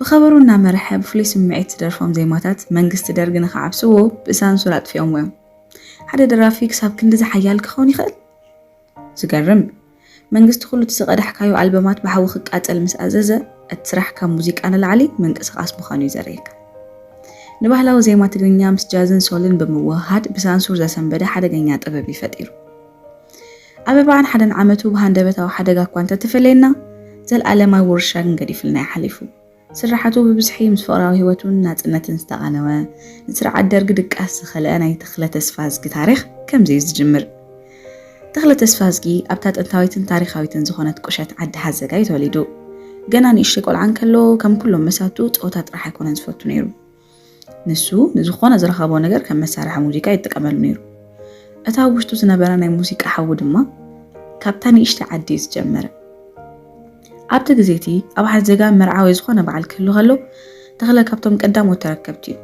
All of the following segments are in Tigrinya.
ከበሮ እናመርሐ ብፍሉይ ስምዒት ዝደርፎም ዜማታት መንግስቲ ደርግ ንኽዓብስዎ ብሳንሱር ኣጥፊኦምዎ እዮም። ሓደ ደራፊ ክሳብ ክንድዚ ሓያል ክኸውን ይኽእል? ዝገርም እዩ። መንግስቲ ኩሉ እቲ ዝቐዳሕካዮ ኣልበማት ብሓዊ ክቃጸል ምስ ኣዘዘ፣ እቲ ስራሕ ካብ ሙዚቃ ንላዕሊ ምንቅስቓስ ምዃኑ እዩ ዘርእየካ። ንባህላዊ ዜማ ትግርኛ ምስ ጃዝን ሶልን ብምውህሃድ ብሳንሱር ዘሰንበደ ሓደገኛ ጥበብ እዩ ፈጢሩ። ኣብ ኣርባዓን ሓደን ዓመቱ ብሃንደበታዊ ሓደጋ እኳ እንተተፈለየና፣ ዘለኣለማዊ ውርሻ ግን ገዲፍልና እዩ ሓሊፉ። ስርሓቱ ብብዝሒ ምስ ፍቕራዊ ህይወቱን ናጽነትን ዝተቓነወ፣ ንስርዓት ደርጊ ድቃስ ዝኸልአ ናይ ተኽለ ተስፋዝጊ ታሪኽ ከምዚ እዩ ዝጅምር። ተኽለ ተስፋዝጊ ኣብታ ጥንታዊትን ታሪኻዊትን ዝኾነት ቁሸት ዓዲ ሓዘጋ እዩ ተወሊዱ። ገና ንእሽተይ ቆልዓ እንከሎ ከም ኩሎም መሳቱ ጸወታ ጥራሕ ኣይኮነን ዝፈቱ ነይሩ። ንሱ ንዝኾነ ዝረኸቦ ነገር ከም መሳርሒ ሙዚቃ ይጥቀመሉ ነይሩ። እቲ ኣብ ውሽጡ ዝነበረ ናይ ሙዚቃ ሓዊ ድማ ካብታ ንእሽተይ ዓዲ እዩ ዝጀመረ። ኣብቲ ግዜ እቲ ኣብ ሓዘጋ መርዓ ወይ ዝኾነ በዓል ክህሉ ከሎ ተኽለ ካብቶም ቀዳሞት ተረከብቲ እዩ።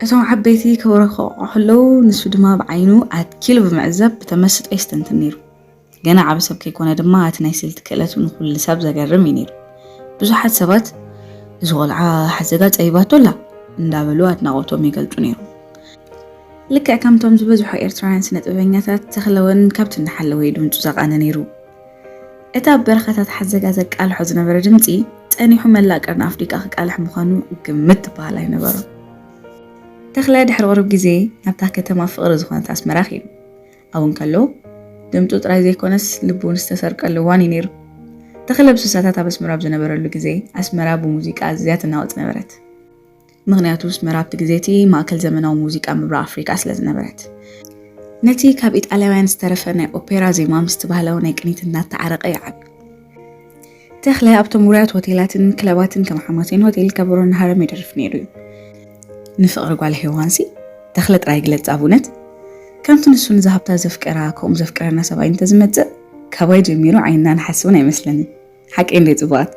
እቶም ዓበይቲ ከበሮ ክወቕዑ ከለዉ ንሱ ድማ ብዓይኑ ኣትኪሉ ብምዕዛብ ብተመስጦ የስተንትን ነይሩ። ገና ዓቢ ሰብ ከይኮነ ድማ እቲ ናይ ስልቲ ክእለቱ ንኹሉ ሰብ ዘገርም እዩ ነይሩ። ብዙሓት ሰባት "እዚ ቆልዓ ሓዘጋ ጸቢባቶ ኣላ" እንዳበሉ ኣድናቖቶም ይገልጹ ነይሮም። ልክዕ ከምቶም ዝበዝሑ ኤርትራውያን ስነ ጥበበኛታት፣ ተኽለ እውን ካብቲ እናሓለወ እዩ ድምጹ ዘቓነ ነይሩ። እቲ ኣብ በረኻታት ሓዘጋ ዘቃልሖ ዝነበረ ድምጺ፣ ጸኒሑ መላእ ቀርኒ ኣፍሪቃ ክቃልሕ ምዃኑ ግምት ዝበሃል ኣይነበሮን። ተኽለ ድሕሪ ቁሩብ ግዜ ናብታ ከተማ ፍቕሪ ዝኾነት ኣስመራ ከይዱ። ኣብኡ እንከሎ፣ ድምጹ ጥራይ ዘይኮነስ፣ ልቡ እውን ዝተሰርቀሉ እዋን እዩ ነይሩ። ተኽለ ብስሳታት ኣብ ኣስመራ ኣብ ዝነበረሉ ግዜ፣ ኣስመራ ብሙዚቃ ኣዝያ ትናወጽ ነበረት። ምኽንያቱ ኣስመራ ኣብቲ ግዜ እቲ ማእከል ዘመናዊ ሙዚቃ ምብራቕ ኣፍሪቃ ስለ ዝነበረት። ነቲ ካብ ኢጣልያውያን ዝተረፈ ናይ ኦፔራ ዜማ ምስቲ ባህላዊ ናይ ቅኒት እናተዓረቐ ይዓቢ። ተኽለ ኣብቶም ውሩያት ሆቴላትን ክለባትን ከም ሓማሴን ሆቴል ከበሮ እናሃረመ ይደርፍ ነይሩ እዩ። ንፍቕሪ ጓል ሄዋንሲ ተኽለ ጥራይ ግለጽ ኣብ እውነት። ከምቲ ንሱ ንዝሃብታ ዘፍቀራ፣ ከምኡ ዘፍቀረና ሰብኣይ እንተዝመጽእ፣ ካባይ ጀሚሩ ዓይንና ንሓስብን ኣይመስለንን። ሓቀይ እንደ ጽቡቓት።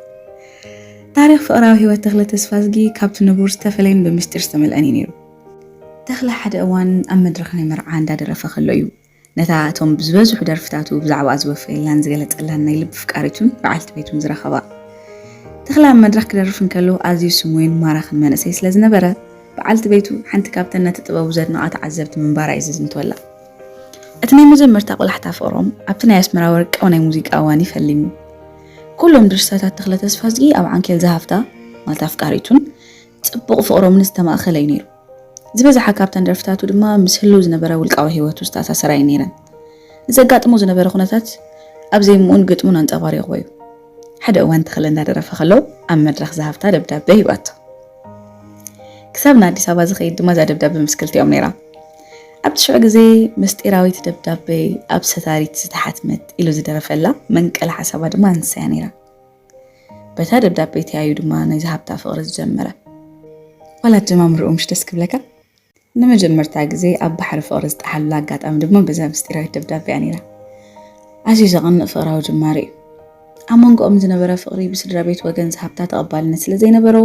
ታሪኽ ፍቕራዊ ህይወት ተኽለ ተስፋዝጊ ካብቲ ንቡር ዝተፈለየን ብምስጢር ዝተመልአን እዩ ነይሩ። ተኽለ ሓደ እዋን ኣብ መድረኽ ናይ መርዓ እንዳደረፈ ከሎ እዩ ነታ እቶም ብዝበዝሑ ደርፍታቱ ብዛዕባኣ ዝወፈየላን ዝገለጸላን ናይ ልቢ ፍቃሪቱን በዓልቲ ቤቱን ዝረኸባ። ተኽለ ኣብ መድረኽ ክደርፍ እንከሎ ኣዝዩ ስሙይን ማራኽን መንእሰይ ስለ ዝነበረ፣ በዓልቲ ቤቱ ሓንቲ ካብተን ነቲ ጥበቡ ዘድነቓ ተዓዘብቲ ምንባራ እዩ ዝዝንተወላ። እቲ ናይ መጀመርታ ቆላሕታ ፍቕሮም ኣብቲ ናይ ኣስመራ ወርቃዊ ናይ ሙዚቃ እዋን እዩ ፈሊሙ። ኩሎም ድርሰታት ተኽለ ተስፋዝጊ ኣብ ዓንኬል ዝሃፍታ፣ ማለት ኣፍቃሪቱን፣ ጽቡቕ ፍቕሮምን ዝተማእከለ እዩ ነይሩ። ዝበዝሓ ካብተን ደርፍታቱ ድማ ምስ ህልው ዝነበረ ውልቃዊ ህይወቱ ዝተኣሳሰራ እየን ነይረን። ንዘጋጥሞ ዝነበረ ኩነታት ኣብ ዜምኡን ግጥሙን ኣንጸባሪቕዎ እዩ። ሓደ እዋን ተኽለ እንዳደረፈ ከሎ ኣብ መድረኽ ዝሃፍታ ደብዳበ ሂባቶ። ክሳብ ንኣዲስ ኣበባ ዝኸይድ ድማ እዛ ደብዳበ ምስ ክልቲኦም ነይራ። ኣብቲ ሽዑ ግዜ ምስጢራዊት ደብዳበይ ኣብ ሰታሪት ዝተሓትመት ኢሉ ዝደረፈላ መንቀሊ ሓሳባ ድማ ንሳ እያ ነይራ። በታ ደብዳበ እቲኣ እዩ ድማ ናይ ዝሃብታ ፍቕሪ ዝጀመረ። ዋላ ኣጀማምርኡ ምሽ ደስ ክብለካ? ንመጀመርታ ግዜ ኣብ ባሕሪ ፍቕሪ ዝጠሓሉላ ኣጋጣሚ ድማ በዛ ምስጢራዊት ደብዳበ እያ ነይራ። ኣዝዩ ዘቐንእ ፍቕራዊ ጅማረ እዩ። ኣብ መንጎኦም ዝነበረ ፍቕሪ ብስድራ ቤት ወገን ዝሃብታ ተቐባልነት ስለ ዘይነበሮ፣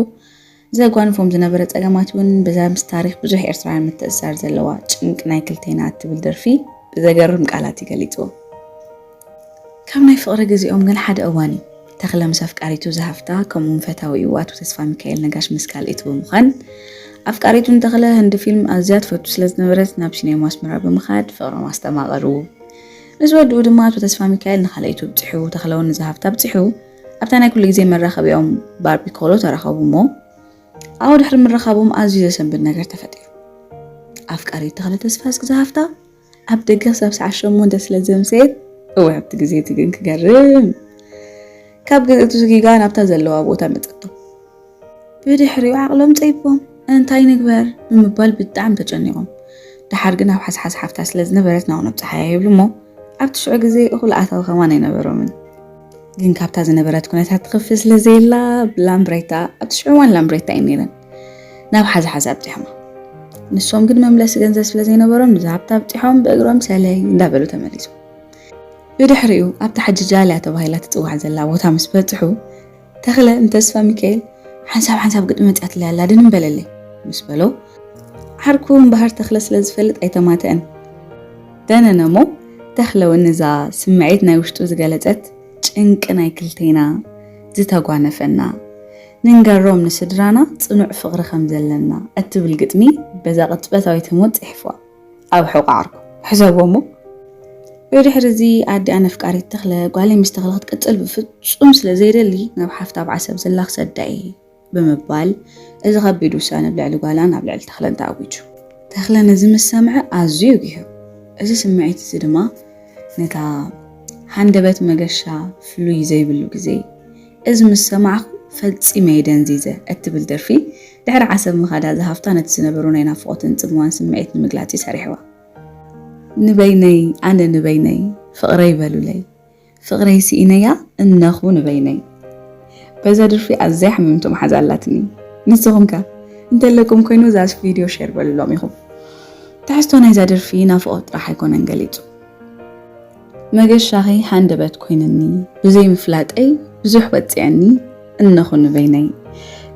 ዘጓንፎም ዝነበረ ጸገማት እውን በዛ ምስ ታሪኽ ብዙሕ ኤርትራውያን ምትእስሳር ዘለዋ ጭንቂ ናይ ክልቴና እትብል ደርፊ ብዘገርም ቃላት እዩ ገሊጽዎ። ካብ ናይ ፍቕሪ ግዜኦም ግን ሓደ እዋን እዩ። ተኽለ ምስ ኣፍቃሪቱ ዝሃፍታ፣ ከምኡውን ፈታዊኡ ኣቶ ተስፋ ሚካኤል ነጋሽ ምስ ካልኢቱ ብምዃን፣ ኣፍቃሪቱን ተኽለ ህንዲ ፊልም ኣዝያ ትፈቱ ስለ ዝነበረት ናብ ሲኔማ ኣስመራ ብምኻድ ፍቕሮም ኣስተማቐሩ። ምስ ወድኡ ድማ ኣቶ ተስፋ ሚካኤል ንኻልኢቱ ኣብጺሑ፣ ተኽለ እውን ንዝሃፍታ ኣብጺሑ፣ ኣብታ ናይ ኩሉ ግዜ መራኸቢኦም ባርቢኮሎ ተራኸቡ እሞ፣ ኣብኡ ድሕሪ ምርኻቦም ኣዝዩ ዘሰንብድ ነገር ተፈጢሩ። ኣፍቃሪት ተኽለ ተስፋ እስክ ዝሃፍታ ኣብ ደገ ክሳብ ሰዓት ሸሞንተ ስለ ዘምሰየት፣ እወ፣ ኣብቲ ግዜ እቲ ግን ክገርም፣ ካብ ገዝእቱ ስጊጋ ናብታ ዘለዋ ቦታ መጸቶም። ብድሕሪኡ ዓቕሎም ጸይቦም፣ "እንታይ ንግበር?" ብምባል ብጣዕሚ ተጨኒቖም። ደሓር ግን ኣብ ሓስሓስ ሓፍታ ስለ ዝነበረት ናብኡ ነብጽሓያ ይብሉ እሞ፣ ኣብቲ ሽዑ ግዜ እኹል ኣታዊ ከማን ኣይነበሮምን። ግን ካብታ ዝነበረት ኩነታት ትኽፍእ ስለ ዘየላ፣ ብላምብሬታ፣ ኣብቲ ሽዑ እዋን ላምብሬታ እየን ነይረን፣ ናብ ሓዝሓዝ ኣብጺሖማ። ንሶም ግን መምለሲ ገንዘብ ስለ ዘይነበሮም፣ ንዛ ሃብታ ኣብጺሖም ብእግሮም ሰለይ እንዳበሉ ተመሊሶም። ብድሕሪኡ፣ ኣብታ ሕጂ ጃልያ ተባሂላ ትጽዋዕ ዘላ ቦታ ምስ በጽሑ፣ ተኽለ ንተስፋ ሚካኤል፣ "ሓንሳብ ሓንሳብ ግጥሚ መጺኣትለይ ኣላ፣ ድንን በለለይ" ምስ በሎ፣ ዓርኩ እምበሃር ተኽለ ስለ ዝፈልጥ ኣይተማተአን። ደነነሞ፣ ተኽለ እውን ነዛ ስምዒት ናይ ውሽጡ ዝገለጸት ጭንቂ ናይ ክልቴና ዝተጓነፈና፣ ንንገሮም ንስድራና ጽኑዕ ፍቕሪ ከም ዘለና እትብል ግጥሚ በዛ ቅጽበታዊት ህሞት ጽሒፍዋ። ኣብ ሕቖ ዓርኩ ሕሰቦ እሞ። ብድሕሪ እዚ ኣዲኣ ነፍቃሪት ተኽለ፣ ጓለይ ምስ ተኽለ ክትቅጽል ብፍጹም ስለ ዘይደሊ ናብ ሓፍታ ኣብ ዓሰብ ዘላ ክሰዳ እየ ብምባል፣ እዚ ከቢድ ውሳነ ኣብ ልዕሊ ጓላን ኣብ ልዕሊ ተኽለን ተኣዊጁ። ተኽለ ነዚ ምስ ሰምዐ ኣዝዩ ይጉህዮ። እዚ ስምዒት እዚ ድማ ነታ ሃንደበት መገሻ ፍሉይ ዘይብሉ ግዜ፣ እዚ ምስ ሰማዕኹ ፈጺመ እየ ደንዚዘ እትብል ደርፊ ድሕሪ ዓሰብ ምኻዳ ዝሃፍታ ነቲ ዝነበሩ ናይ ናፍቖትን ጽምዋን ስምዒት ንምግላጽ እዩ ሰሪሕዋ። ንበይነይ፣ ኣነ ንበይነይ፣ ፍቕረይ በሉለይ፣ ፍቕረይ ስኢነያ እነኹ ንበይነይ። በዛ ደርፊ ኣዝያ ሕምምቲ መሓዛ ኣላትኒ። ንስኹም ከ? እንተለኩም ኮይኑ እዛ ቪድዮ ሼር በሉሎም ኢኹም። ትሕዝቶ ናይዛ ደርፊ ናፍቖት ጥራሕ ኣይኮነን ገሊጹ። መገሻኺ ሃንደበት ኮይንኒ፣ ብዘይ ምፍላጠይ ብዙሕ ወጽዐኒ፣ እነኹ ንበይነይ።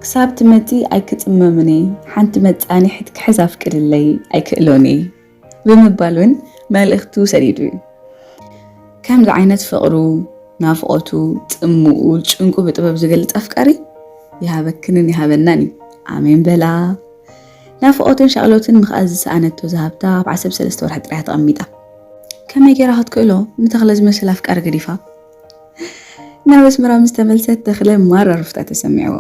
ክሳብ ትመጺ ኣይክጽመምን እየ፣ ሓንቲ መጻኒሕት ክሕዝ ኣፍቅድለይ፣ ኣይክእሎን እየ ብምባል እውን መልእኽቱ ሰዲዱ እዩ። ከምዚ ዓይነት ፍቕሩ፣ ናፍቖቱ፣ ጽምኡ፣ ጭንቁ ብጥበብ ዝገልጽ ኣፍቃሪ ይሃበክንን ይሃበናን እዩ። ኣሜን በላ። ናፍቖትን ሻቕሎትን ምኽኣል ዝሰኣነቶ ዝሃብታ ኣብ ዓሰብ ሰለስተ ወርሒ ጥራይ እያ ተቐሚጣ። ከመይ ገይራ ክትክእሎ ንተኽለ ዝመስል ኣፍቃሪ ገዲፋ? ናብ ኣስመራ ምስ ተመልሰት ተኽለ ማራ ሩፍታ ተሰሚዕዎ።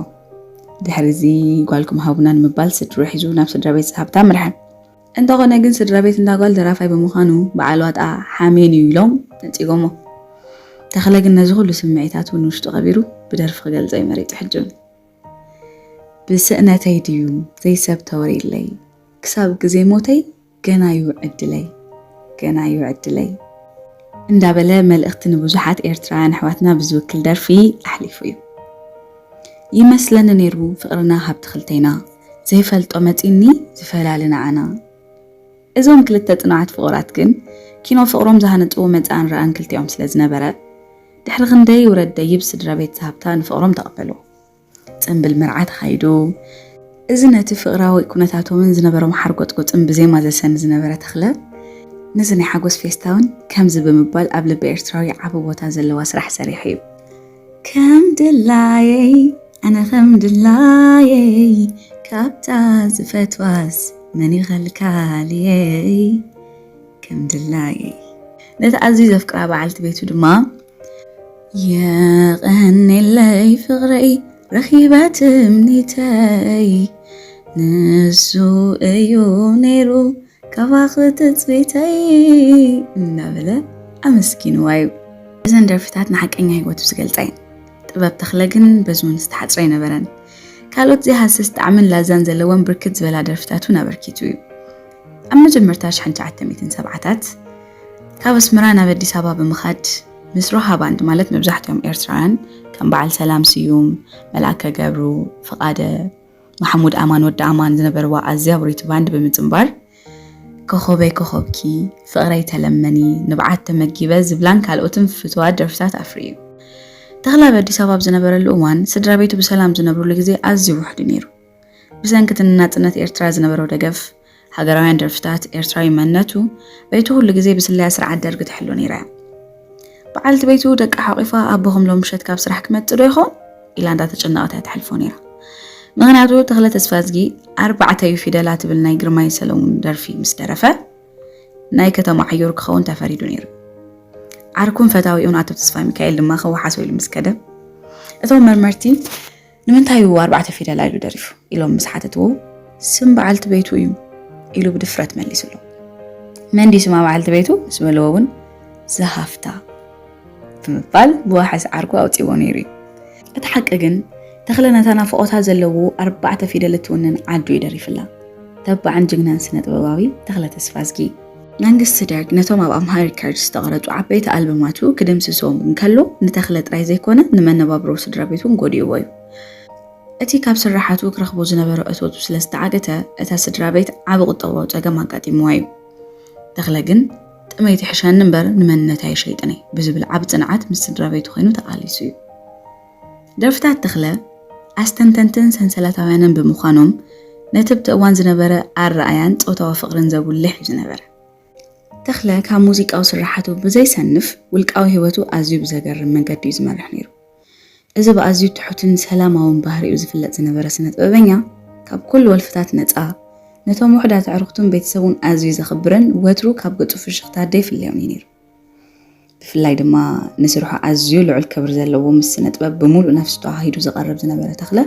ድሕሪ እዚ ጓልኩም ሃቡና ንምባል ስድሩ ሒዙ ናብ ስድራ ቤት ዝሃብታ ኣምርሐ። እንተኾነ ግን ስድራ ቤት እንዳ ጓል ደራፋይ ብምዃኑ በዓል ዋጣ ሓሜን እዩ ኢሎም ነጺጎሞ። ተኽለ ግን ነዚ ኩሉ ስምዒታቱ ንውሽጡ ቀቢሩ ብደርፊ ክገልጾ እዩ መሪጹ። ሕጂ እውን ብስእነተይ ድዩ ዘይሰብ ተወሪለይ፣ ክሳብ ግዜ ሞተይ ገና እዩ ዕድለይ፣ ገና እዩ ዕድለይ እንዳበለ መልእኽቲ ንብዙሓት ኤርትራውያን ኣሕዋትና ብዝውክል ደርፊ ኣሕሊፉ እዩ። ይመስለኒ ነይሩ ፍቕርና ካብቲ ክልቴና ዘይፈልጦ መጺኒ ዝፈላሊ ንዓና። እዞም ክልተ ጽኑዓት ፍቑራት ግን ኪኖ ፍቕሮም ዝሃነጽዎ መጻእን ራእን ክልቲኦም ስለ ዝነበረ፣ ድሕሪ ክንደይ ውረድ ደይብ ስድራ ቤት ዝሃብታ ንፍቕሮም ተቐበልዎ። ጽምብል መርዓ ተኻይዱ። እዚ ነቲ ፍቕራዊ ኩነታቶምን ዝነበሮም ሓርጎጽጎጽን ብዜማ ዘሰኒ ዝነበረ ተኽለ፣ ነዚ ናይ ሓጎስ ፌስታ እውን ከምዚ ብምባል ኣብ ልቢ ኤርትራዊ ዓቢ ቦታ ዘለዋ ስራሕ ሰሪሑ እዩ። ከም ድላየይ፣ ኣነ ከም ድላየይ፣ ካብታ ዝፈትዋስ መን ይኸልካልየይ? ከም ድላየይ። ነቲ ኣዝዩ ዘፍቅራ በዓልቲ ቤቱ ድማ፣ የቐኔለይ ፍቕረይ፣ ረኺበ ትምኒተይ፣ ንሱ እዩ ነይሩ ካባኺ ትጽቢተይ እናበለ ኣመስጊንዋ እዩ። እዘን ደርፍታት ንሓቀኛ ህይወቱ ዝገልጻ እየን። ጥበብ ተኽለ ግን በዚ እውን ዝተሓጽረ ኣይነበረን። ካልኦት ዘይሃስስ ጣዕምን ላዛን ዘለወን ብርክት ዝበላ ደርፍታት እውን ኣበርኪቱ እዩ። ኣብ መጀመርታ ሽሕን ትሽዓተ ሚእትን ሰብዓታት ካብ ኣስመራ ናብ ኣዲስ ኣበባ ብምኻድ ምስ ሮሃ ባንድ፣ ማለት መብዛሕትኦም ኤርትራውያን ከም በዓል ሰላም ስዩም፣ መልኣከ ገብሩ፣ ፍቓደ፣ ማሕሙድ ኣማን፣ ወዲ ኣማን ዝነበርዋ ኣዝያ ውርይቲ ባንድ ብምጽንባር፣ ኮኾበይ ኮኾብኪ፣ ፍቕረይ ተለመኒ፣ ንብዓት ተመጊበ ዝብላን ካልኦትን ፍቱዋት ደርፍታት ኣፍርዩ እዩ። ተኽለ ኣብ ኣዲስ ኣበባ ኣብ ዝነበረሉ እዋን ስድራ ቤቱ ብሰላም ዝነብሩሉ ግዜ ኣዝዩ ውሑድ እዩ ነይሩ። ብሰንኪ እቲ ንናጽነት ኤርትራ ዝነበሮ ደገፍ፣ ሃገራውያን ደርፍታት፣ ኤርትራዊ መንነቱ፣ ቤቱ ኩሉ ግዜ ብስለያ ስርዓት ደርግ ትሕሎ ነይራ እያ። በዓልቲ ቤቱ ደቃ ሓቂፋ፣ ኣቦኹም ሎም ምሸት ካብ ስራሕ ክመጽእ ዶ ይኸውን? ኢላ እንዳተጨነቐት እያ ተሕልፎ ነይራ። ምኽንያቱ ተኽለ ተስፋዝጊ ኣርባዕተ እዩ ፊደላ ትብል ናይ ግርማይ ሰለሙን ደርፊ ምስ ደረፈ፣ ናይ ከተማ ዓዮር ክኸውን ተፈሪዱ ነይሩ። ዓርኩን ፈታዊኡን ኣቶ ተስፋ ሚካኤል ድማ ከወሓሶ ኢሉ ምስ ከደ፣ እቶም መርመርቲ "ንምንታይ እዩ ኣርባዕተ ፊደላ ኢሉ ደሪፉ?" ኢሎም ምስ ሓተትዎ፣ "ስም በዓልቲ ቤቱ እዩ" ኢሉ ብድፍረት መሊሱሎም። "መን ድዩ ስማ በዓልቲ ቤቱ?" ምስ በልዎ እውን፣ "ዝሃፍታ" ብምባል ብዋሕስ ዓርኩ ኣውጺዎ ነይሩ እዩ። እቲ ሓቂ ግን፣ ተኽለ ነታ ናፍቖታ ዘለዎ ኣርባዕተ ፊደል እትውንን ዓዱ እዩ ደሪፍላ። ተባዕን ጅግናን ስነ ጥበባዊ ተኽለ ተስፋዝጊ። መንግስቲ ደርግ ነቶም ኣብ ኣምሃ ሪከርድስ ዝተቐረጹ ዓበይቲ ኣልበማቱ ክድምስሶም እንከሎ፣ ንተኽለ ጥራይ ዘይኮነ ንመነባብሮ ስድራ ቤት እውን ጎዲእዎ እዩ። እቲ ካብ ስራሓቱ ክረኽቦ ዝነበሮ እቶቱ ስለ ዝተዓገተ፣ እታ ስድራ ቤት ዓቢ ቁጠባዊ ጸገም ኣጋጢምዋ እዩ። ተኽለ ግን፣ "ጥመይ ትሕሸኒ እምበር ንመንነተይ ኣይሸይጥን እየ" ብዝብል ዓቢ ጽንዓት ምስ ስድራ ቤቱ ኮይኑ ተቓሊሱ እዩ። ደርፍታት ተኽለ ኣስተንተንትን ሰንሰለታውያንን ብምዃኖም፣ ነቲ ብቲ እዋን ዝነበረ ኣረኣያን ጾታዊ ፍቕርን ዘጉልሕ እዩ ዝነበረ። ተኽለ ካብ ሙዚቃዊ ስራሓቱ ብዘይሰንፍ፣ ውልቃዊ ህይወቱ ኣዝዩ ብዘገርም መንገዲ እዩ ዝመርሕ ነይሩ። እዚ ብኣዝዩ ትሑትን ሰላማውን ባህሪኡ ዝፍለጥ ዝነበረ ስነ ጥበበኛ፣ ካብ ኩሉ ወልፍታት ነጻ፣ ነቶም ውሑዳት ኣዕሩኽቱን ቤተሰቡን ኣዝዩ ዘኽብርን ወትሩ ካብ ገጹ ፍሽኽታ ደይፍለዮን እዩ ነይሩ። ብፍላይ ድማ ንስርሑ ኣዝዩ ልዑል ክብሪ ዘለዎ ምስ ስነ ጥበብ ብምሉእ ነፍሱ ተዋሂዱ ዝቐርብ ዝነበረ ተኽለ፣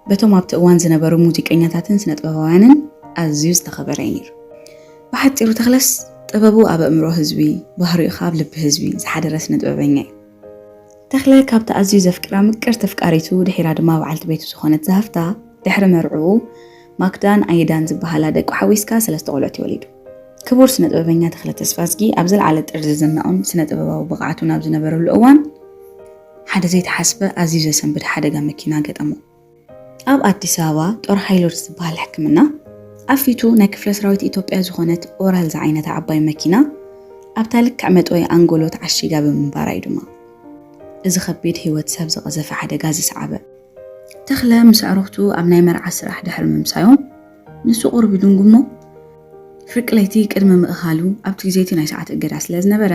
በቶም ኣብቲ እዋን ዝነበሩ ሙዚቀኛታትን ስነ ጥበባውያንን ኣዝዩ ዝተኸበረ እዩ ነይሩ። ብሓጺሩ ተኽለስ ጥበቡ ኣብ ኣእምሮ ህዝቢ፣ ባህሪኡ ከኣ ኣብ ልቢ ህዝቢ ዝሓደረ ስነ ጥበበኛ እዩ። ተኽለ ካብቲ ኣዝዩ ዘፍቅራ ምቅርቲ ኣፍቃሪቱ ድሒራ ድማ በዓልቲ ቤቱ ዝኾነት ዝሃፍታ ድሕሪ መርዕኡ ማክዳን ኣይዳን ዝበሃላ ደቁ ሓዊስካ ሰለስተ ቆልዑት እዩ ወሊዱ። ክቡር ስነ ጥበበኛ ተኽለ ተስፋዝጊ ኣብ ዝለዓለ ጥርዚ ዝናኡን ስነ ጥበባዊ ብቕዓቱን ኣብ ዝነበረሉ እዋን ሓደ ዘይተሓስበ ኣዝዩ ዘሰንብድ ሓደጋ መኪና ገጠሞ። ኣብ ኣዲስ ኣበባ ጦር ሓይሎት ዝበሃል ሕክምና ኣብ ፊቱ ናይ ክፍለ ሰራዊት ኢትዮጵያ ዝኾነት ኦራል ዝዓይነታ ዓባይ መኪና ኣብታ ልክዕ መጥወይ ኣንጎሎ ተዓሺጋ ብምንባራ እዩ ድማ እዚ ከቢድ ህይወት ሰብ ዝቐዘፈ ሓደጋ ዝሰዓበ። ተኽለ ምስ ኣዕሩኽቱ ኣብ ናይ መርዓ ስራሕ ድሕሪ ምምሳዮም ንሱ ቁሩብ ይድንጉ እሞ ፍርቂ ለይቲ ቅድሚ ምእኻሉ ኣብቲ ግዜ እቲ ናይ ሰዓት እገዳ ስለ ዝነበረ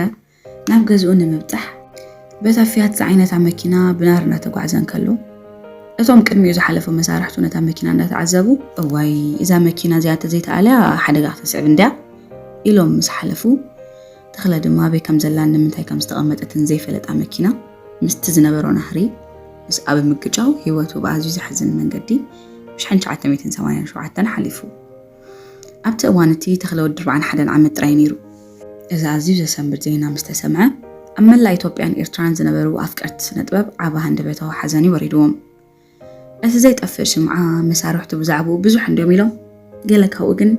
ናብ ገዝኡ ንምብጻሕ በታ ፊያት ዝዓይነታ መኪና ብናር እናተጓዕዘ እንከሎ እቶም ቅድሚኡ ዝሓለፉ መሳርሕቱ ነታ መኪና እናተዓዘቡ እዋይ እዛ መኪና እዚኣ ተዘይተኣልያ ሓደጋ ክተስዕብ እንድያ ኢሎም ምስ ሓለፉ ተኽለ ድማ ኣበይ ከም ዘላን ንምንታይ ከም ዝተቐመጠትን ዘይፈለጣ መኪና ምስቲ ዝነበሮ ናህሪ ምስኣ ብምግጫው ህይወቱ ብኣዝዩ ዘሕዝን መንገዲ ብ ትሽዓተ ሚእትን ሰማንያን ሸውዓተን ሓሊፉ። ኣብቲ እዋን እቲ ተኽለ ወዲ ኣርባዓን ሓደን ዓመት ጥራይ ነይሩ። እዚ ኣዝዩ ዘሰንብድ ዜና ምስ ተሰምዐ ኣብ መላእ ኢትዮጵያን ኤርትራን ዝነበሩ ኣፍቀርቲ ስነ ጥበብ ዓቢ ሃንደበታዊ ሓዘን እዩ ወሪድዎም። እቲ ዘይጠፍእ ሽምዓ መሳርሕቱ ብዛዕባኡ ብዙሕ እንድዮም ኢሎም፣ ገለ ካብኡ ግን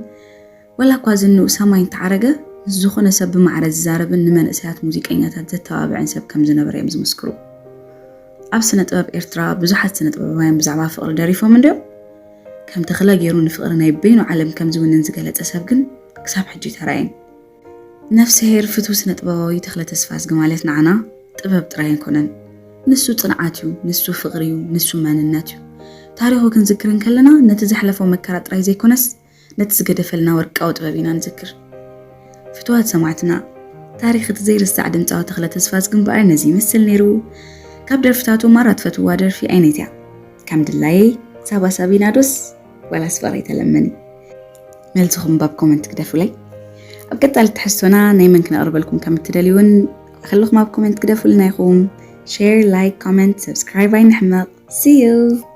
ወላ እኳ ዝንኡ ሰማይ እንተዓረገ ምስ ዝኾነ ሰብ ብማዕረ ዝዛረብን ንመንእሰያት ሙዚቀኛታት ዘተባብዕን ሰብ ከም ዝነበረ እዮም ዝምስክሩ። ኣብ ስነ ጥበብ ኤርትራ ብዙሓት ስነ ጥበባውያን ብዛዕባ ፍቕሪ ደሪፎም እንድዮም። ከም ተኽለ ገይሩ ንፍቕሪ ናይ በይኑ ዓለም ከም ዝውንን ዝገለጸ ሰብ ግን ክሳብ ሕጂ ኣይተራእየን። ነፍስሄር ፍቱው ስነ ጥበባዊ ተኽለ ተስፋዝጊ ማለት ንዓና ጥበብ ጥራይ ኣይኮነን። ንሱ ጽንዓት እዩ፣ ንሱ ፍቕሪ እዩ፣ ንሱ መንነት እዩ። ታሪኹ ክንዝክር እንከለና ነቲ ዘሕለፎ መከራ ጥራይ ዘይኮነስ ነቲ ዝገደፈልና ወርቃዊ ጥበብ ኢና ንዝክር። ፍቱዋት ሰማዕትና፣ ታሪኽ እቲ ዘይርሳዕ ድምጻዊ ተኽለ ተስፋዝጊ እምበኣር ነዚ ይመስል ነይሩ። ካብ ደርፍታቱ ማራ ትፈትውዋ ደርፊ ኣየነይቲ እያ? ከም ድላየይ ሳባ ሳቢና ዶስ ዋላስ ፍቕረይ ተለመኒ? መልስኹም ባብ ኮመንት ግደፉለይ። ኣብ ቀጻሊ ትሕዝቶና ናይ መን ክነቕርበልኩም ከም እትደልዩ እውን ከለኹም ኣብ ኮመንት ግደፉልና ኢኹም። ሼር፣ ላይክ፣ ኮመንት፣ ሰብስክራይብ ኣይንሕመቕ። See you!